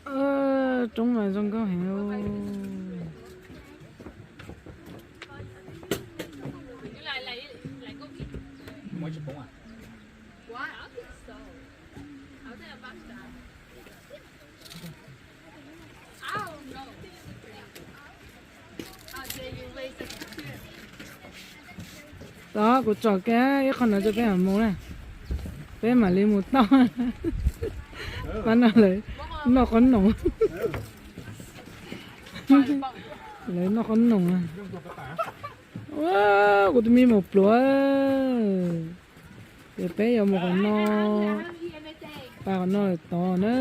Roob mas zoo nkauj heev. Tod, kuv tsom kiag ib qho no rau peb mam mus na. Peb mam li mus tau. Pab no lawv noj qhob noom. Lawv noj qhob noom. Ua, kuv tus me mus pluav. Ces peb yuav mus qhov no, pas qhov no lawm tod na.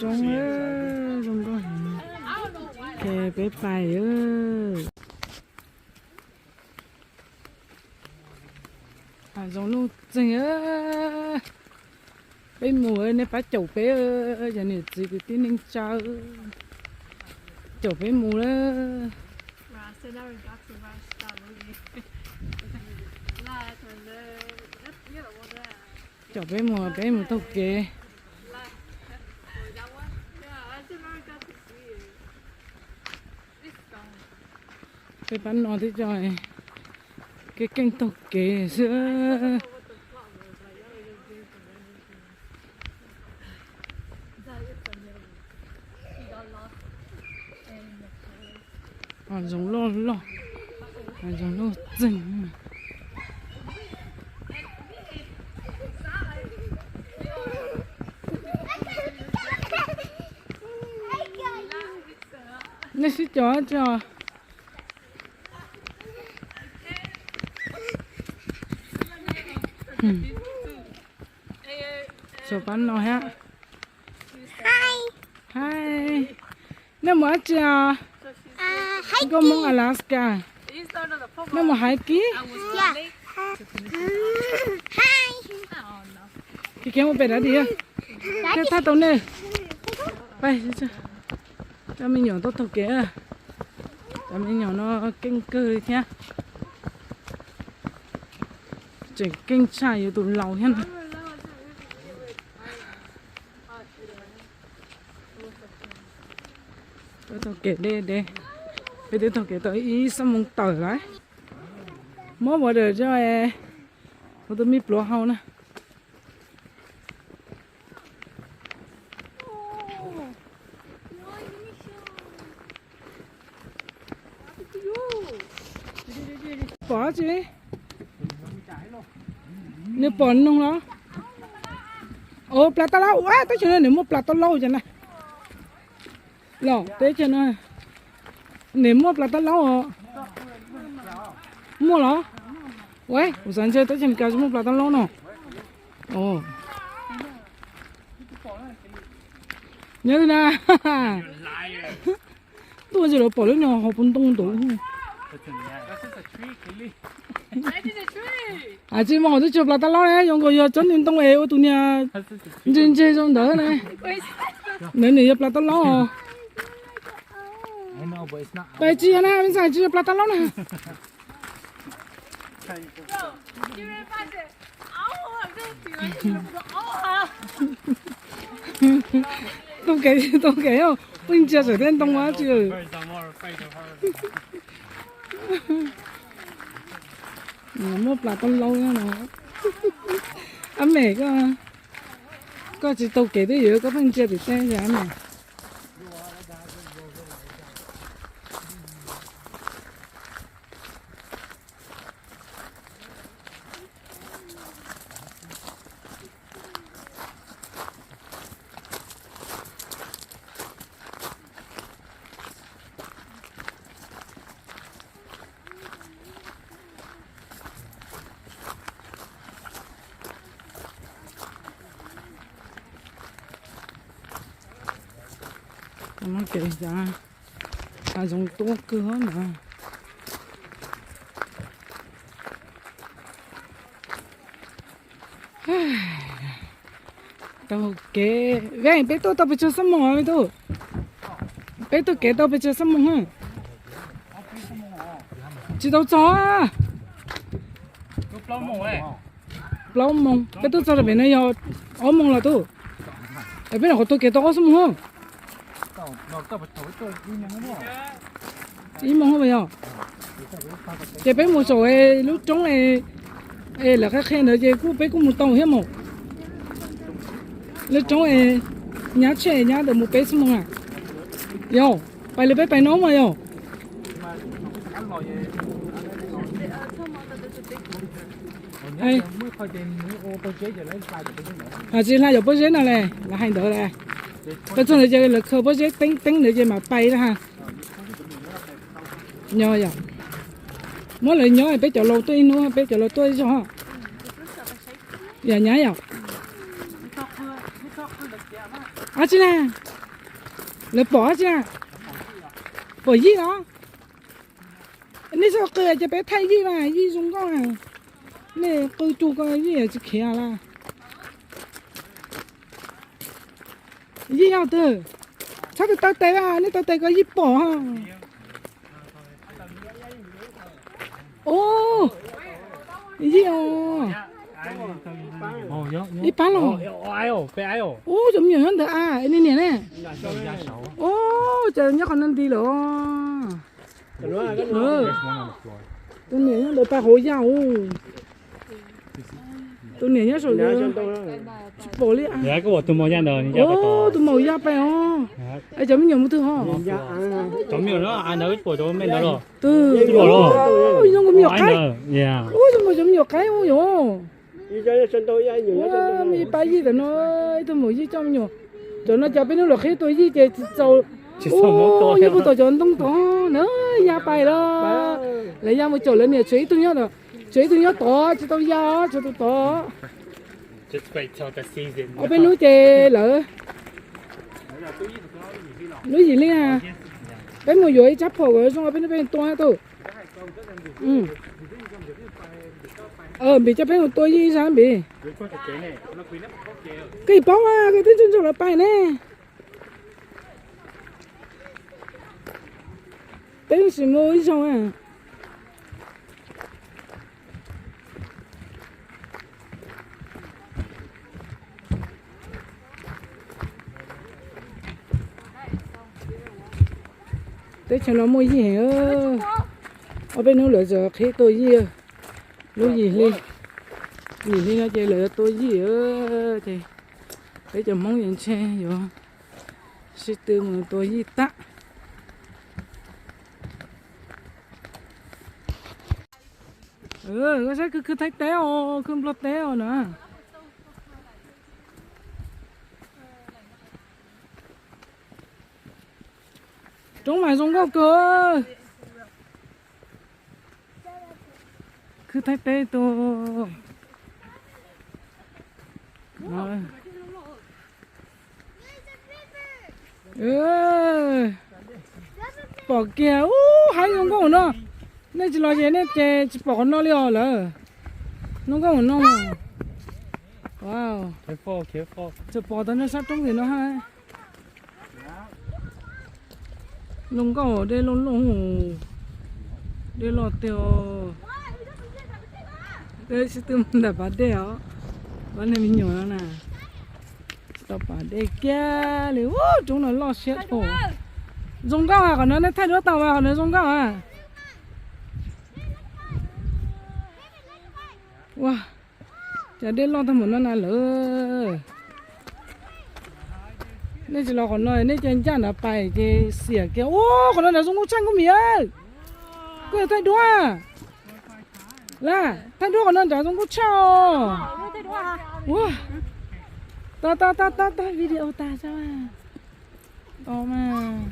Roob zoo nkauj heev. Ces peb pais. Hav zoov loj txeeg. Peb mus, nej pab caum peb, cov niam txiv kwv tij neej tsa, caum peb mus lawm. Caum peb mus, peb mus taug kev. Peb pab no twb coj keej keej taug kev xwb. Hav zoov loj loj, hav zoov loj txeeg. Nej sib caum tsi os? Sawv pab no thiab. Hi. Nej mus dab tsi os? Nkauj Hmoob Alaska. Nej mus hiking? Khiav khiav mus pem dab di, thiaj thaj tau nej. Cov me nyuam tuaj taug kev. Cov me nyuam no keej kawg li thiab. Tseem keej tshaj yuav tus laus thiab no. Peb taug kev deb deb, peb twb taug kev tau ib xuab moos tawm lawm. Muab border tso, kuv tus me pluav haus na. Pom tsi? Nws pom noog los? Ua, plas tab laub, ua, teb chaws no nws muaj plas tab laub cas na. Los teb chaws no nws muaj plas tab laub os. Muaj los? Ua, kuv xav ntshe teb chaws Amelikas tsis muaj plas tab laub no. Nyob na, tuaj ntsia lawv pom lub nyuag hauv paus ntoo ntawd. Hais tsis mus qhov twg tsis plas tab laub ne, zoo nkaus yog tsob ntoo ntoo es ua tus niag ntseg ntseg zoo ntawd ne. Ntawd nws yog plas tab laub os. Pais tsis yog na, me ntxhais, tsis yog plas tab laub na. Taug kev, taug kev, pheej ntsia saum tej ntoo dab tsi. Muaj plas tab laub no. Ab mem, koj, koj tsis taug kev twb ywm, koj pheej ntsia tim teb ab mem. Hav zoov tuab kawg na. Kev, peb tuaj tau pes tsawg xuab moos me tub? Peb tuaj kev tau pes tsawg xuab moos? Tsis tau txog. Plaub moos, peb tuaj txog rau pem no yog ob moos los tub. Peb nyuam qhuav tuaj kev tau ob xuab moos. Ib moos yog. Ces peb mus saum lub roob es lawv qhia qhia ntawd ces kuj peb kuj mus tau thiab mas. Lub roob es nyab tsheb nyab ntawd mus peb xuab moos na. Yog, pais li peb pais no mas yog. Tsis hla cov pob zeb no le, lawv hais ntawd le. Peb txog ntawd ces lawv khaws pob zeb teeb teeb ntawd ces mam pais na ha. Nyob yom. Muab lawv nyob peb cov laus tuaj ib hnub, peb cov laus tuaj ib zaug. Yog nyab yom. Ab tsi na, lawv pom ab tsi na, pom yij los. Nej txhob qw ces peb thaij yij mas yij zoo nkauj. Nej qw cuag ko yij tsis khiav lawm. Yij yog twg? Txhob taw tes, nej taw tes ko yij pom. Ub, yij os. Ib pab los. Ub, cov me nyuam nyob ntawd a, nej niam ne? Ub, cov nyob qhov no nti lawm. Tus niam nyob ntawd pab hauv yaj. Tus niam nyob saum, tsis pom li. Tus maum yaj pais os. Es cov me nyuam mus twg ho? Twb zoo nkaus me nyuam qaib. Ub, zoo nkaus cov me nyuam qaib ub yom. Ua, ib pab yij tam no, ib tug maum yij coj me nyuam. Cov no cov peb hnub los qhib tua yij ces tsis txaus. Ub, yij puag tom cov ntoo tod na, yaj pais lawm. Lawv yaj mus caum lawv niam, tshuav ib tug nyob, tshuav ib tug nyob tod tsis tau yaj, tshuav tus tod. Ob peb hnub ces lawv lub yim hli. Peb mus yuav ib tsab phom kom zoo, ob peb hnub peb tua tau. Npis coj peb mus tua yij ib zag npis. Koj paub koj twb ntsoog ntsoog lawv pais ne. Peb sim mus ib zaug. Teb chaws no muaj yij heev. Ob peb hnub lawv txawm qhib tua yij. Lub yim hli, yim hli no ces lawv yuav tua yij ces peb cov Hmoob ces ntshe yuav sib tw mus tua yij tag. Koj saib khw, khw Thaib teb os, khw Nplog teb os na. Roob mas zoo nkauj kawg. Khw Thaib teb tus. Pom kiag ub, haib zoo nkauj no. Nej tsis los ces nej ces tsis pom qhov no li os lawm. Zoo nkauj no. Tseem pom tau nej sab roob tim no hab. Zoo nkauj, dej loj loj, dej loj tiag. Peb sib tw mus nram pas dej os, pab nej me nyuam no na. Tsis tau pas dej kiag li, roob no loj siab dhau. Zoo nkauj, qhov no nej thaij duab tau mas, qhov no zoo nkauj a. Ua, cas dej loj tag npaum no na lawm. Nej tsis los qhov no, nej cia ncaj nrad pais ces xiam kiag. Ua, qhov no nrad zoo nkauj tshaj Nkauj Mim. Koj yuav thaij duab lawm? Thaij duab qhov no nrad zoo nkauj tshaj os. Ua, tag tag tag tag tag, video tag tso. Tau mas,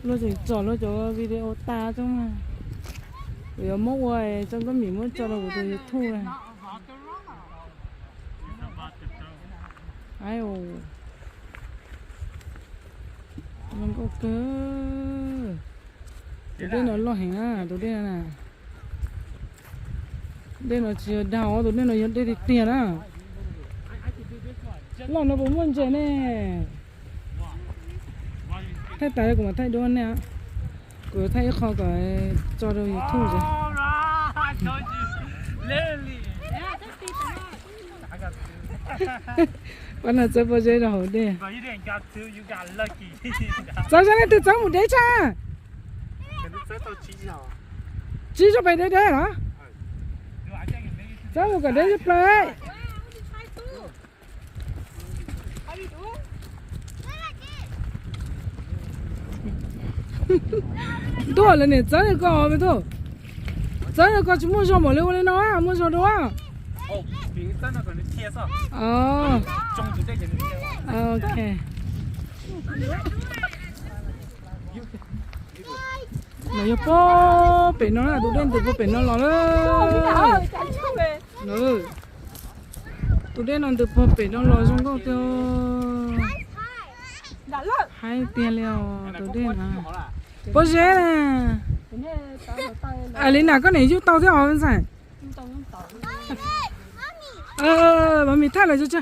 luag tseem tsom luag cov video tas tso mas. Kuv yuav muab ua tso, Nkauj Mim muab tso rau kuv tus YouTube na. Aib, zoo nkauj kawg. Tus dej no loj heev na, tus dej no na. Dej no tsis yog dag, tus dej no yog dej tiag tiag na. Loj no puas muaj ntses ne? Thaij tas kuv mam thaij duab nej. Kuv thaij ib qho kom tso rau YouTube. Pab no txawb pob zeb rau hauv dej. Txawb zeb leej twg txawb mus deb tshaj. Tsib zaug pem deb deb los? Txawb mus kom deb plaws. Ntuj, lawv niam txawb li ko me tub. Txawb li ko tsis muaj zog npaum li ua li no, muaj zog dua. Ok. Los yog puag pem no, tus dej ntws puag pem no los lawm. Tus dej no ntws puag pem no los zoo nkauj tiag. Haib tiag li os tus dej no. Pob zeb na. Li na koj niam yug tau thiab os ntxhais. Mami thaij los tso.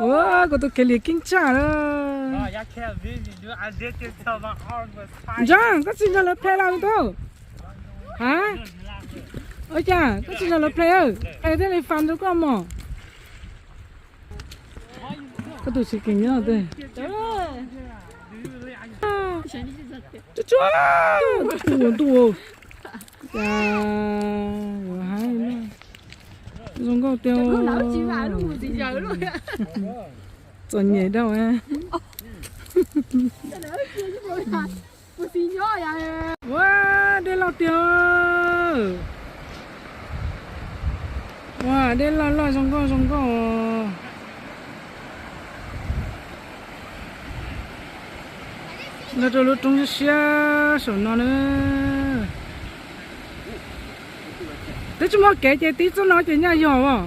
Ua kuv tus kev liam keej tshaj lawm. Ntsa, koj tsis nrog lawv play los tub. Ha? Ua cas koj tsis nrog lawv play, play thiaj li fun rau koj mog. Koj tus tsis keem nyob twg? Tsuag tsuag, ntuj, ntuj. Cas yuav haib na. Zoo nkauj tiag. Txom nyem dau. Ua dej loj tiag. Ua dej loj loj zoo nkauj zoo nkauj. Los rau lub roob siab siab saum no na. Twb tsis muaj kev ces tib txoj no ces nyaj yog os.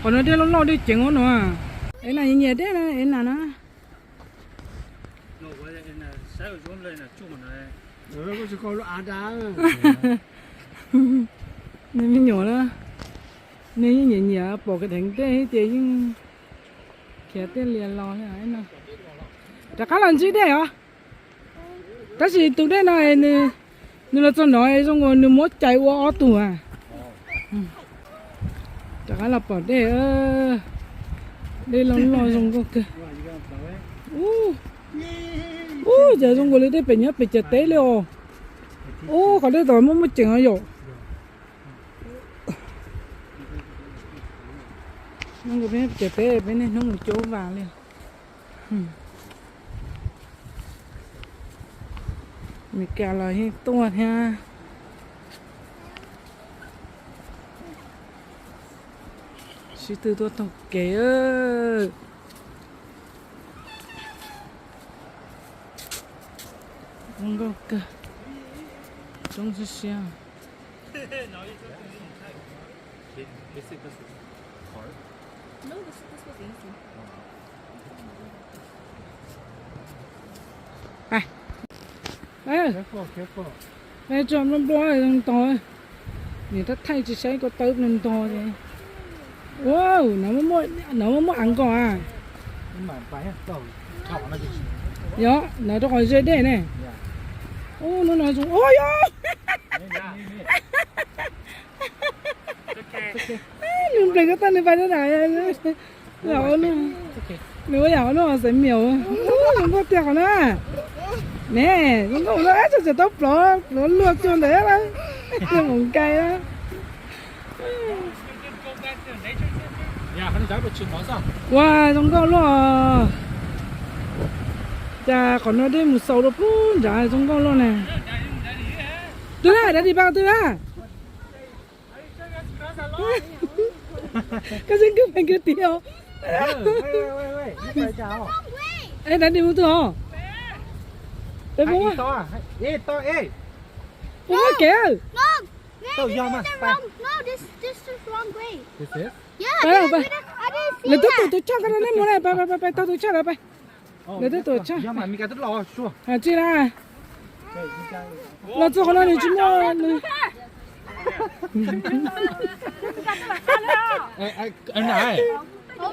Qhov no dej loj loj dej ceev ua no. Es nas nyiam dej na, es nas na. Nws me nyuam na, nws yeej nyiam nyiam pom kev dheev dej ces yeej khiav tiaj lias los li no. Rov qab los ntsib dej os. Tab sis tus dej no nws los txog no zoo nkaus nws muab cais ua ob tug a. Rov qab los pom dej, dej loj loj zoo nkauj kawg. Ub, cas zoo nkaus li dej pem nyob pem ciam teb li os. Ub, qhov dej tom muaj muaj ceem os yom. Peb ciam teb peb niaj hnub mus cuab vas li. Meskas los yeej tuaj thiab. Sib tw tuaj taug kev. Zoo nkauj kawg. Roob siab siab. Tso nplua nplua zoo ntog. Niam tab thaij tsis saib ko taw nplua ntog. Ua, no muaj muaj av nkos a. Yog, no rau qhov ze dej ne. Ub, hnub no zoo, ua yog. Nws nplees ko taw nws pais rau nram. Nws ua yam no xav miam, zoo nkauj tiag qhov na. Ne, zoo nkauj no tseem tau plov, plov luag cuag ntawd lawm. Mus nkai. Ua, zoo nkauj luaj. Cas qhov no dej mus xaus rau pub nrad zoo nkauj luaj na. Twg na, dab di pab twg na? Koj tseem kwv pes kwv tiv os. Es dab di mus twg os? Peb puas muaj kev? Lawv twb tuam tus tshaj ko nej mus na, pais pais pais taug tus tshaj lawv pais. Lawv twb tuam tshaj. Tsis na. Los txog qhov no nws tsis muaj nws.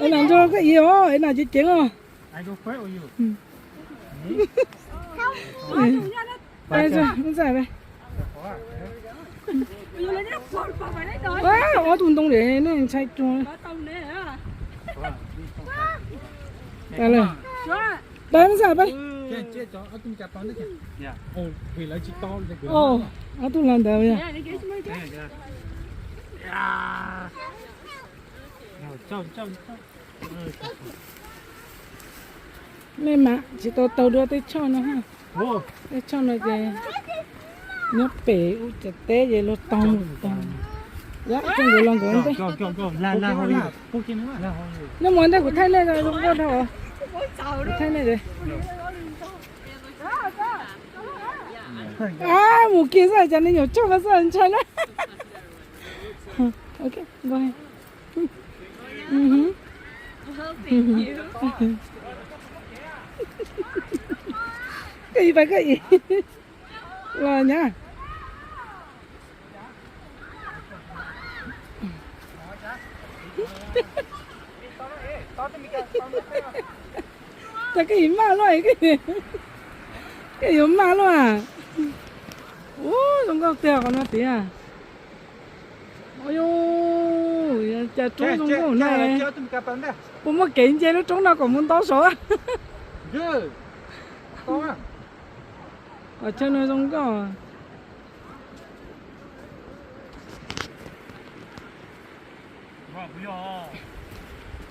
Es nas nrog koj ib os, es nas ceev ceev os. Ob tug ntoo es nej ntshai tsuag. Dai ntxaj peb. Ob tug los ntawd yog. Nej mas tsis tau taug dua tej choj no ha. Tej choj no ces nyob pem ub ciam teb ces luag taug mus taug. Yog, nkawd los nkawd ntej. Nej mus ntej kuv thaij nej zoo nkauj dhau. Kuv thaij nej. Mus kiag xwb cas nej nyuam tshuaj ko xwb ntshai na. Koj ib pab koj ib los nyab. Cas koj yuav maj luaj, koj yuav maj luaj. Ub, zoo nkauj tiag qhov no tiag. Yus, cas roob zoo nkauj na. Puas muaj kev nce lub roob no kom mus ntau saud? Qhov chaw no zoo nkauj.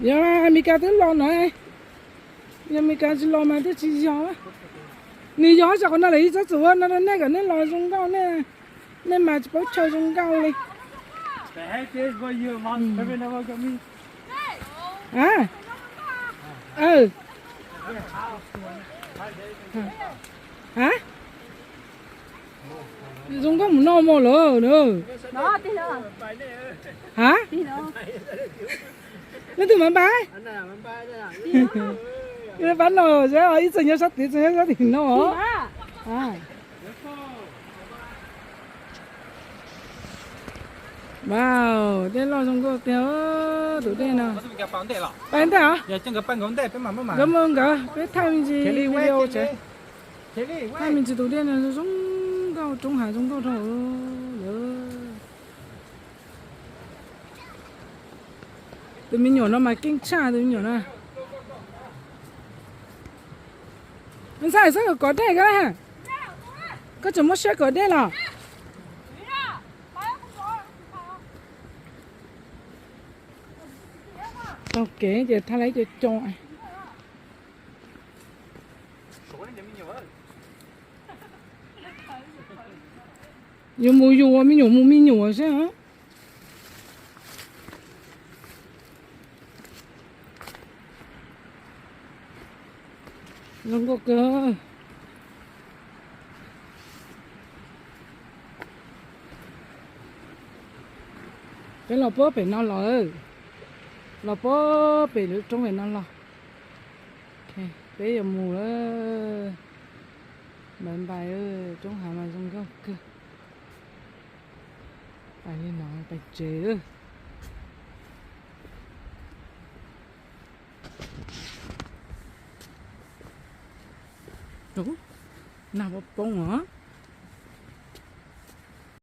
Yog Amelikas twb los no, yog Amelikas tsis los mas twb tsis yog. Nws yog tso qhov no lawm, ib txob txus ua no rau nej kom nej los zoo nkauj, nej mas tsis paub chaw zoo nkauj li. Ha, zoo nkauj mus noj mov lawm na. Ha, leej twg mas npaj? Pab no, ib txwm nyob sab tid, txwm nyob sab tim no. Wow, dej loj zoo nkauj tiag tus dej no. Pab ntej os. Nkawd mus nkawd, peb thaij me ntsis video tsev. Thaij me ntsis tus dej no zoo nkauj, roob hav zoo nkauj dhau lawm. Tus me nyuam no mas keej tshaj tus me nyuam no. Ntxhais, xav kov dej koj, koj tseem muab siab kov dej los? Taug kev ces thaj laiv co co. Yuav mus yus, me nyuam mus me nyuam xwb. Zoo nkauj kawg. Peb los puag pem no los, los puag pem lub roob pem no los. Peb yuav mus lawm. Npais npais, roob hav mas zoo nkauj kawg. Pais li no pais tsev. Nag poob poob os.